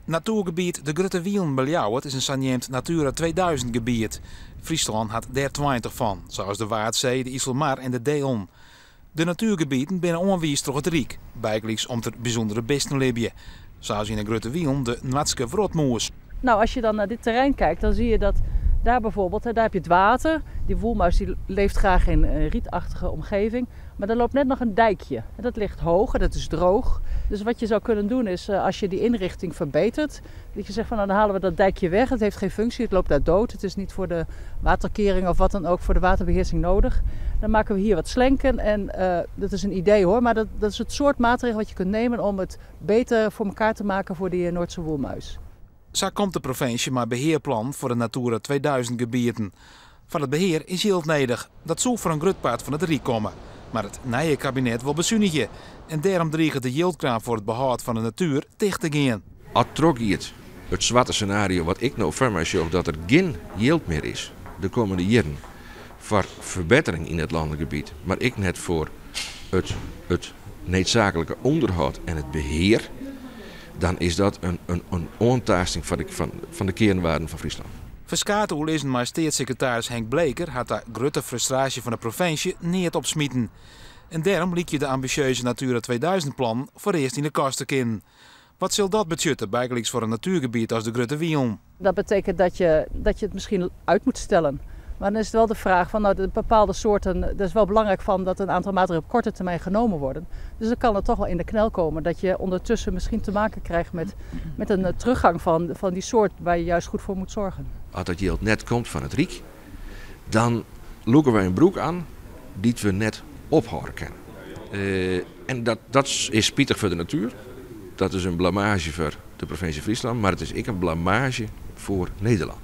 Natoergebiet de Grutte Wielen by Ljouwert is in saneamd Natura 2000 gebiet. Fryslân hat dêr 20 fan, sa as de Waadsee, de Iselmar en de Deelen. De natuergebieten binne oanwiisd troch it Ryk, bygelyks om't der bysûndere bisten libje, sa as yn de Grutte Wielen de Noardske wrotmûs. Nou, als je dan naar dit terrein kijkt, dan zie je dat daar bijvoorbeeld, daar heb je het water. Die woelmuis die leeft graag in een rietachtige omgeving. Maar daar loopt net nog een dijkje. En dat ligt hoog en dat is droog. Dus wat je zou kunnen doen is, als je die inrichting verbetert, dat je zegt van nou, dan halen we dat dijkje weg. Het heeft geen functie, het loopt daar dood. Het is niet voor de waterkering of wat dan ook, voor de waterbeheersing nodig. Dan maken we hier wat slenken en dat is een idee hoor, maar dat is het soort maatregel wat je kunt nemen om het beter voor elkaar te maken voor die Noordse woelmuis. Sa komt de provinsje mei behearplan foar de Natura 2000 gebieten. Foar it behear is jild nedich. Dat soe foar in grut part fan it Ryk komme. Mar it nije kabinet wol besunigje en dêrom driget de jildkraan foar it behâld fan de natuer ticht te gean. As trochgiet it swarte senario wat ik no foar my sjoch dat der gjin jild mear is de kommende jierren foar ferbettering yn it lanlik gebiet, mar ek net foar it needsaaklike ûnderhâld en it behear, dan is dat in oantaasting fan de kearnwaarden fan Fryslân. Ferskate oerlizzen mei steatssekretaris Henk Bleker hat ta grutte frustraasje fan de provinsje neat opsmiten. En dêrom lykje de ambisjeuze Natura 2000 plannen foarearst yn de kast te kinnen. Wat sil dat betsjutte, bygelyks foar in natuergebiet as de Grutte Wielen? Dat betekent dat je het misschien uit moet stellen. Maar dan is het wel de vraag van nou, de bepaalde soorten, dat is wel belangrijk van dat een aantal maatregelen op korte termijn genomen worden. Dus dan kan het toch wel in de knel komen dat je ondertussen misschien te maken krijgt met een teruggang van die soort waar je juist goed voor moet zorgen. As dat jild net komt fan it Ryk, dan lûke wy in broek oan dy't we net ophâlde kinne. En dat is spitich foar de natuer. Dat is in blamaazje foar de provinsje Fryslân, mar it is ek in blamaazje foar Nederlân.